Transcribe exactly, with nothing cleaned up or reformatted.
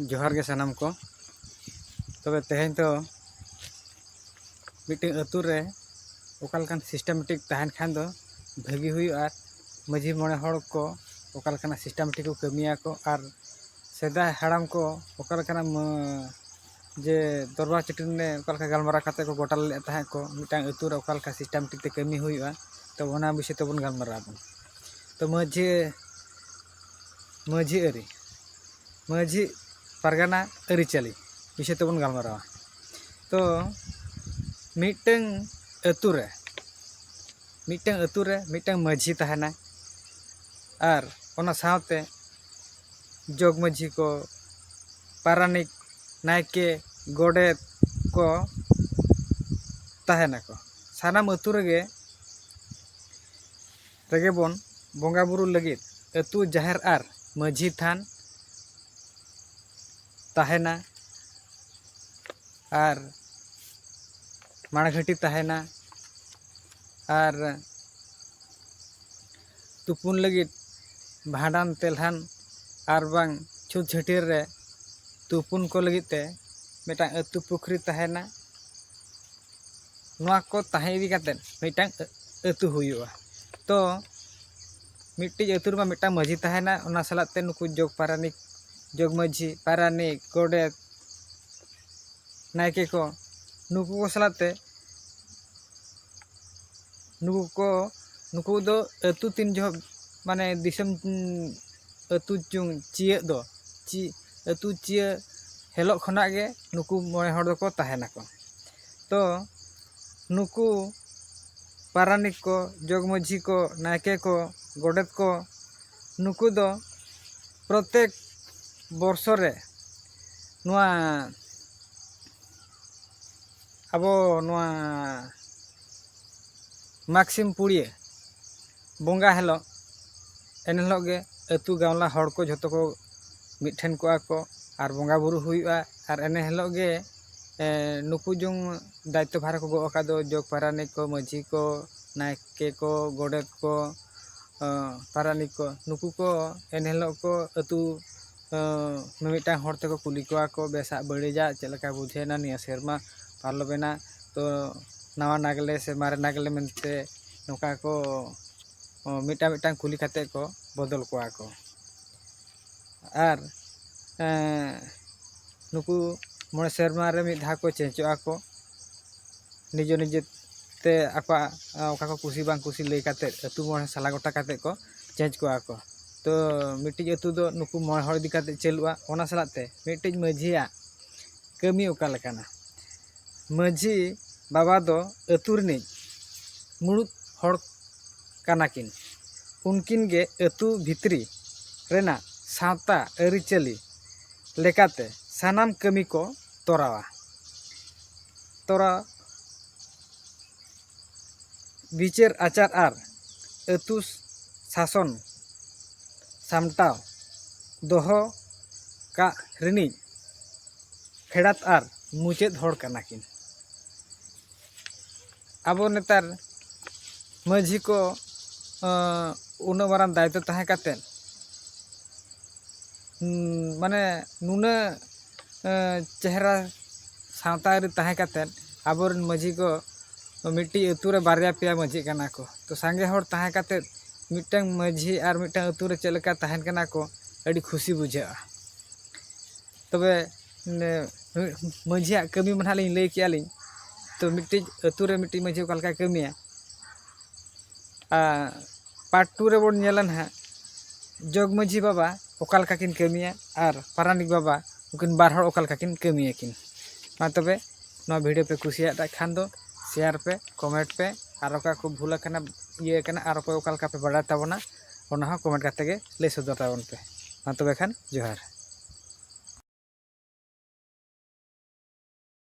ᱡᱚᱦᱟᱨ ᱜᱮ ᱥᱟᱱᱟᱢ ᱠᱚ᱾ ᱛᱚᱵᱮ ᱛᱮᱦᱮᱧ ᱫᱚ ᱢᱤᱫᱴᱮᱱ ᱟᱹᱛᱩ ᱨᱮ ᱚᱠᱟ ᱞᱮᱠᱟᱱ systematic ᱛᱟᱦᱮᱱ ᱠᱷᱟᱱ ᱫᱚ ᱵᱷᱟᱹᱜᱤ ᱦᱩᱭᱩᱜᱼᱟ, ᱟᱨ ᱢᱟᱹᱡᱷᱤ ᱢᱚᱬᱮ ᱦᱚᱲ ᱠᱚ ᱚᱠᱟ ᱞᱮᱠᱟᱱᱟᱜ systematic ᱠᱚ ᱠᱟᱹᱢᱤᱭᱟᱠᱚ, ᱟᱨ ᱥᱮᱫᱟᱭ ᱦᱟᱲᱟᱢ ᱠᱚ ᱚᱠᱟ ᱞᱮᱠᱟᱱᱟᱜ ᱢᱟᱹ-, ᱡᱮ ᱫᱚᱨᱵᱟᱨ ᱪᱟᱹᱴᱟᱹᱱᱤ ᱨᱮ ᱚᱠᱟ ᱞᱮᱠᱟ ᱜᱟᱞᱢᱟᱨᱟᱣ ᱠᱟᱛᱮ ᱠᱚ ᱜᱚᱴᱟ ᱞᱮᱫ ᱛᱟᱦᱮᱸᱫ ᱠᱚ, ᱢᱤᱫᱴᱟᱝ ᱟᱹᱛᱩ ᱨᱮ ᱚᱠᱟ ᱞᱮᱠᱟ systematic ᱛᱮ ᱠᱟᱹᱢᱤ ᱦᱩᱭᱩᱜᱼᱟ, ᱛᱚ ᱚᱱᱟ ᱵᱤᱥᱚᱭ ᱛᱮᱵᱚᱱ ᱜᱟᱞᱢᱟᱨᱟᱣ ᱟᱵᱚᱱ᱾ ᱛᱚ ᱢᱟᱹᱡᱷᱤ, ᱢᱟᱹᱡᱷᱤ ᱟᱹᱨᱤ, ᱢᱟᱹᱡᱷᱤ ᱯᱟᱨᱜᱟᱱᱟ ᱟᱹᱨᱤᱪᱟᱹᱞᱤ ᱵᱤᱥᱚᱭ ᱛᱮᱵᱚᱱ ᱜᱟᱞᱢᱟᱨᱟᱣᱟ᱾ ᱛᱚ ᱢᱤᱫᱴᱟᱝ ᱟᱹᱛᱩ ᱨᱮ, ᱢᱤᱫᱴᱟᱝ ᱟᱹᱛᱩ ᱨᱮ ᱢᱤᱫᱴᱟᱝ ᱢᱟᱹᱡᱷᱤ ᱛᱟᱦᱮᱱᱟᱭ, ᱟᱨ ᱚᱱᱟ ᱥᱟᱶᱛᱮ ᱡᱚᱜᱽ ᱢᱟᱹᱡᱷᱤ ᱠᱚ, ᱯᱟᱨᱟᱱᱤᱠ, ᱱᱟᱭᱠᱮ, ᱜᱚᱰᱮᱛ ᱠᱚ ᱛᱟᱦᱮᱱᱟᱠᱚ᱾ ᱥᱟᱱᱟᱢ ᱟᱹᱛᱩ ᱨᱮᱜᱮ, ᱨᱮᱜᱮ ᱵᱚᱱ ᱵᱚᱸᱜᱟ ᱵᱩᱨᱩ ᱞᱟᱹᱜᱤᱫ ᱟᱹᱛᱩ ᱡᱟᱦᱮᱨ ᱟᱨ ᱢᱟᱹᱡᱷᱤ ᱛᱷᱟᱱ ᱛᱟᱦᱮᱱᱟ, ᱟᱨ ᱢᱟᱲᱜᱷᱟᱹᱴᱤ ᱛᱟᱦᱮᱱᱟ, ᱟᱨ ᱛᱩᱯᱩᱱ ᱞᱟᱹᱜᱤᱫ ᱵᱷᱟᱸᱰᱟᱱ, ᱛᱮᱞᱦᱟᱱ ᱟᱨ ᱵᱟᱝ ᱪᱷᱩᱛ ᱪᱷᱟᱹᱴᱭᱟᱹᱨ ᱨᱮ ᱛᱩᱯᱩᱱ ᱠᱚ ᱞᱟᱹᱜᱤᱫ ᱛᱮ ᱢᱤᱫᱴᱟᱝ ᱟᱹᱛᱩ ᱯᱩᱠᱷᱨᱤ ᱛᱟᱦᱮᱱᱟ᱾ ᱱᱚᱣᱟ ᱠᱚ ᱛᱟᱦᱮᱸ ᱤᱫᱤ ᱠᱟᱛᱮᱫ ᱢᱤᱫᱴᱟᱝ ᱟᱹ-, ᱟᱹᱛᱩ ᱦᱩᱭᱩᱜᱼᱟ᱾ ᱛᱚ ᱢᱤᱫᱴᱤᱡ ᱟᱹᱛᱩ ᱨᱮᱢᱟ ᱢᱤᱫᱴᱟᱝ ᱢᱟᱹᱡᱷᱤ ᱛᱟᱦᱮᱱᱟ, ᱚᱱᱟ ᱥᱟᱞᱟᱜ ᱛᱮ ᱱᱩᱠᱩ ᱡᱚᱜᱽ ᱯᱟᱨᱟᱱᱤᱠ, ᱡᱚᱜᱽ ᱢᱟᱹᱡᱷᱤ, ᱯᱟᱨᱟᱱᱤᱠ, ᱜᱚᱰᱮᱛ, ᱱᱟᱭᱠᱮ ᱠᱚ, ᱱᱩᱠᱩ ᱠᱚ ᱥᱟᱞᱟᱜ ᱛᱮ ᱱᱩᱠᱩ ᱠᱚ, ᱱᱩᱠᱩ ᱫᱚ ᱟᱹᱛᱩ ᱛᱤᱱ ᱡᱚᱦᱚᱜ, ᱢᱟᱱᱮ ᱫᱤᱥᱚᱢ, ᱩᱸ, ᱟᱹᱛᱩ ᱪᱩᱝ ᱪᱤᱭᱟᱹᱜ ᱫᱚ, ᱪᱤ-, ᱟᱹᱛᱩ ᱪᱤᱭᱟᱹ ᱦᱤᱞᱳᱜ ᱠᱷᱚᱱᱟᱜ ᱜᱮ ᱱᱩᱠᱩ ᱢᱚᱬᱮ ᱦᱚᱲ ᱫᱚᱠᱚ ᱛᱟᱦᱮᱱᱟᱠᱚ᱾ ᱛᱚ ᱱᱩᱠᱩ ᱯᱟᱨᱟᱱᱤᱠ ᱠᱚ, ᱡᱚᱜᱽ ᱢᱟᱹᱡᱷᱤ ᱠᱚ, ᱱᱟᱭᱠᱮ ᱠᱚ, ᱜᱚᱰᱮᱛ ᱠᱚ, ᱱᱩᱠᱩ ᱫᱚ ᱯᱨᱚᱛᱮᱠ ᱵᱚᱨᱥᱚ ᱨᱮ ᱱᱚᱣᱟ ᱟᱵᱚ ᱱᱚᱣᱟ ᱢᱟᱜᱽ ᱥᱤᱢ ᱯᱩᱲᱤᱭᱟᱹ ᱵᱚᱸᱜᱟ ᱦᱤᱞᱳᱜ, ᱮᱱ ᱦᱤᱞᱳᱜ ᱜᱮ ᱟᱹᱛᱩ ᱜᱟᱶᱞᱟ ᱦᱚᱲ ᱠᱚ ᱡᱷᱚᱛᱚ ᱠᱚ ᱢᱤᱫ ᱴᱷᱮᱱ ᱠᱚᱜᱼᱟ ᱠᱚ ᱟᱨ ᱵᱚᱸᱜᱟ ᱵᱩᱨᱩ ᱦᱩᱭᱩᱜᱼᱟ᱾ ᱟᱨ ᱮᱱ ᱦᱤᱞᱳᱜ ᱜᱮ, ᱮ, ᱱᱩᱠᱩ ᱡᱚᱝ ᱫᱟᱭᱤᱛᱛᱚ ᱵᱷᱟᱨ ᱠᱚ ᱜᱚᱜ ᱟᱠᱟᱫ ᱫᱚ ᱡᱚᱜᱽ ᱯᱟᱨᱟᱱᱤᱠ ᱠᱚ, ᱢᱟᱹᱡᱷᱤ ᱠᱚ, ᱱᱟᱭᱠᱮ ᱠᱚ, ᱜᱚᱰᱮᱛ ᱠᱚ, ᱚ, ᱯᱟᱨᱟᱱᱤᱠ ᱠᱚ, ᱱᱩᱠᱩ ᱠᱚ ᱮᱱ ᱦᱤᱞᱳᱜ ᱠᱚ ᱟᱹᱛᱩ ᱢᱤᱢᱤᱫᱴᱟᱝ ᱦᱚᱲ ᱛᱮᱠᱚ ᱠᱩᱞᱤ ᱠᱚᱣᱟ ᱠᱚ ᱵᱮᱥᱟᱜ ᱵᱟᱹᱲᱤᱡᱟᱜ, ᱪᱮᱫ ᱞᱮᱠᱟ ᱵᱩᱡᱷᱟᱹᱣᱮᱱᱟ ᱱᱤᱭᱟᱹ ᱥᱮᱨᱢᱟ ᱯᱟᱨᱚᱢᱮᱱᱟ, ᱛᱚ ᱱᱟᱣᱟ ᱱᱟᱜᱽᱞᱮ ᱥᱮ ᱢᱟᱨᱮ ᱱᱟᱜᱽᱞᱮ ᱢᱮᱱᱛᱮ ᱱᱚᱝᱠᱟ ᱠᱚ ᱢᱤᱫᱴᱟᱝ ᱢᱤᱫᱴᱟᱝ ᱠᱩᱞᱤ ᱠᱟᱛᱮ ᱠᱚ ᱵᱚᱫᱚᱞ ᱠᱚᱣᱟ ᱠᱚ᱾ ᱟᱨ ᱱᱩᱠᱩ ᱢᱚᱬᱮ ᱥᱮᱨᱢᱟ ᱨᱮ ᱢᱤᱫ ᱫᱷᱟᱣ ᱠᱚ ᱪᱮᱧᱡᱚᱜᱼᱟ ᱠᱚ᱾ ᱱᱤᱡᱮ ᱱᱤᱡᱮ ᱛᱮ ᱟᱠᱚᱣᱟᱜ ᱚᱠᱟ ᱠᱚ ᱠᱩᱥᱤ ᱵᱟᱝ ᱠᱩᱥᱤ ᱞᱟᱹᱭ ᱠᱟᱛᱮ ᱟᱹᱛᱩ ᱢᱚᱬᱮ ᱥᱟᱞᱟ ᱜᱚᱴᱟ ᱠᱟᱛᱮ ᱠᱚ ᱪᱮᱧᱡᱽ ᱠᱚᱣᱟ ᱠᱚ᱾ ᱛᱚ ᱢᱤᱫᱴᱤᱡ ᱟᱹᱛᱩ ᱫᱚ ᱱᱩᱠᱩ ᱢᱚᱬᱮ ᱦᱚᱲ ᱤᱫᱤ ᱠᱟᱛᱮ ᱪᱟᱹᱞᱩᱜᱼᱟ᱾ ᱚᱱᱟ ᱥᱟᱞᱟᱜ ᱛᱮ ᱢᱤᱫᱴᱤᱡ ᱢᱟᱹᱡᱷᱤᱭᱟᱜ ᱠᱟᱹᱢᱤ ᱚᱠᱟ ᱞᱮᱠᱟᱱᱟ? ᱢᱟᱹᱡᱷᱤ ᱵᱟᱵᱟ ᱫᱚ ᱟᱹᱛᱩ ᱨᱤᱱᱤᱡ ᱢᱩᱲᱩᱫ ᱦᱚᱲ ᱠᱟᱱᱟ ᱠᱤᱱ᱾ ᱩᱱᱠᱤᱱ ᱜᱮ ᱟᱹᱛᱩ ᱵᱷᱤᱛᱨᱤ ᱨᱮᱱᱟᱜ ᱥᱟᱶᱛᱟ ᱟᱹᱨᱤᱪᱟᱹᱞᱤ ᱞᱮᱠᱟᱛᱮ ᱥᱟᱱᱟᱢ ᱠᱟᱹᱢᱤ ᱠᱚ ᱛᱚᱨᱟᱣᱟ᱾ ᱛᱚᱨᱟᱣ ᱵᱤᱪᱟᱹᱨ ᱟᱪᱟᱨ ᱟᱨ ᱟᱹᱛᱩ ᱥᱟᱥᱚᱱ ᱥᱟᱢᱴᱟᱣ ᱫᱚᱦᱚ ᱠᱟᱜ ᱨᱤᱱᱤᱡ ᱯᱷᱮᱰᱟᱛ ᱟᱨ ᱢᱩᱪᱟᱹᱫ ᱦᱚᱲ ᱠᱟᱱᱟ ᱠᱤᱱ᱾ ᱟᱵᱚ ᱱᱮᱛᱟᱨ ᱢᱟᱹᱡᱷᱤ ᱠᱚ ᱩᱱᱟᱹᱜ ᱢᱟᱨᱟᱝ ᱫᱟᱭᱤᱛᱛᱚ ᱛᱟᱦᱮᱸ ᱠᱟᱛᱮᱫ, ᱢᱟᱱᱮ ᱱᱩᱱᱟᱹᱜ ᱪᱮᱦᱨᱟ ᱥᱟᱶᱛᱟ ᱟᱹᱨᱤ ᱛᱟᱦᱮᱸ ᱠᱟᱛᱮᱫ ᱟᱵᱚᱨᱮᱱ ᱢᱟᱹᱡᱷᱤ ᱠᱚ ᱢᱤᱫᱴᱤᱡ ᱟᱹᱛᱩ ᱨᱮ ᱵᱟᱨᱭᱟ ᱯᱮᱭᱟ ᱢᱟᱹᱡᱷᱤ ᱠᱟᱱᱟ ᱠᱚ᱾ ᱛᱚ ᱥᱟᱸᱜᱮ ᱦᱚᱲ ᱛᱟᱦᱮᱸ ᱠᱟᱛᱮᱫ ᱢᱤᱫᱴᱟᱝ ᱢᱟᱹᱡᱷᱤ ᱟᱨ ᱢᱤᱫᱴᱟᱝ ᱟᱹᱛᱩ ᱨᱮ ᱪᱮᱫ ᱞᱮᱠᱟ ᱛᱟᱦᱮᱱ ᱠᱟᱱᱟ ᱠᱚ, ᱟᱹᱰᱤ ᱠᱷᱩᱥᱤ ᱵᱩᱡᱷᱟᱹᱜᱼᱟ᱾ ᱛᱚᱵᱮ ᱢᱟᱹᱡᱷᱤᱭᱟᱜ ᱠᱟᱹᱢᱤ ᱢᱟ ᱱᱟᱦᱟᱜ ᱞᱤᱧ ᱞᱟᱹᱭ ᱠᱮᱜᱼᱟ ᱞᱤᱧ᱾ ᱛᱚ ᱢᱤᱫᱴᱤᱡ ᱟᱹᱛᱩ ᱨᱮ ᱢᱤᱫᱴᱤᱡ ᱢᱟᱹᱡᱷᱤ ᱚᱠᱟ ᱞᱮᱠᱟᱭ ᱠᱟᱹᱢᱤᱭᱟ, ᱟᱨ ᱯᱟᱨᱴ ᱴᱩ ᱨᱮᱵᱚᱱ ᱧᱮᱞᱟ ᱱᱟᱦᱟᱜ ᱡᱚᱜᱽ ᱢᱟᱹᱡᱷᱤ ᱵᱟᱵᱟ ᱚᱠᱟ ᱞᱮᱠᱟ ᱠᱤᱱ ᱠᱟᱹᱢᱤᱭᱟ ᱟᱨ ᱯᱟᱨᱟᱱᱤᱠ ᱵᱟᱵᱟ, ᱩᱱᱠᱤᱱ ᱵᱟᱨ ᱦᱚᱲ ᱚᱠᱟ ᱞᱮᱠᱟ ᱠᱤᱱ ᱠᱟᱹᱢᱤᱭᱟᱠᱤᱱ᱾ ᱢᱟ ᱛᱚᱵᱮ ᱱᱚᱣᱟ ᱵᱷᱤᱰᱤᱭᱳ ᱯᱮ ᱠᱩᱥᱤᱭᱟᱜ ᱠᱷᱟᱱ ᱫᱚ ᱥᱮᱭᱟᱨ ᱯᱮ, ᱠᱚᱢᱮᱱᱴ ᱯᱮ, ᱟᱨ ᱚᱠᱟ ᱠᱚ ᱵᱷᱩᱞ ᱟᱠᱟᱱᱟ, ᱤᱭᱟᱹ ᱟᱠᱟᱱᱟ, ᱟᱨ ᱚᱠᱚᱭ ᱚᱠᱟ ᱞᱮᱠᱟ ᱯᱮ ᱵᱟᱲᱟᱭ ᱛᱟᱵᱚᱱᱟ, ᱚᱱᱟ ᱦᱚᱸ ᱠᱚᱢᱮᱱᱴ ᱠᱟᱛᱮ ᱜᱮ ᱞᱟᱹᱭ ᱥᱚᱫᱚᱨ ᱛᱟᱵᱚᱱ ᱯᱮ᱾ ᱢᱟ ᱛᱚᱵᱮ ᱠᱷᱟᱱ ᱡᱚᱦᱟᱨ᱾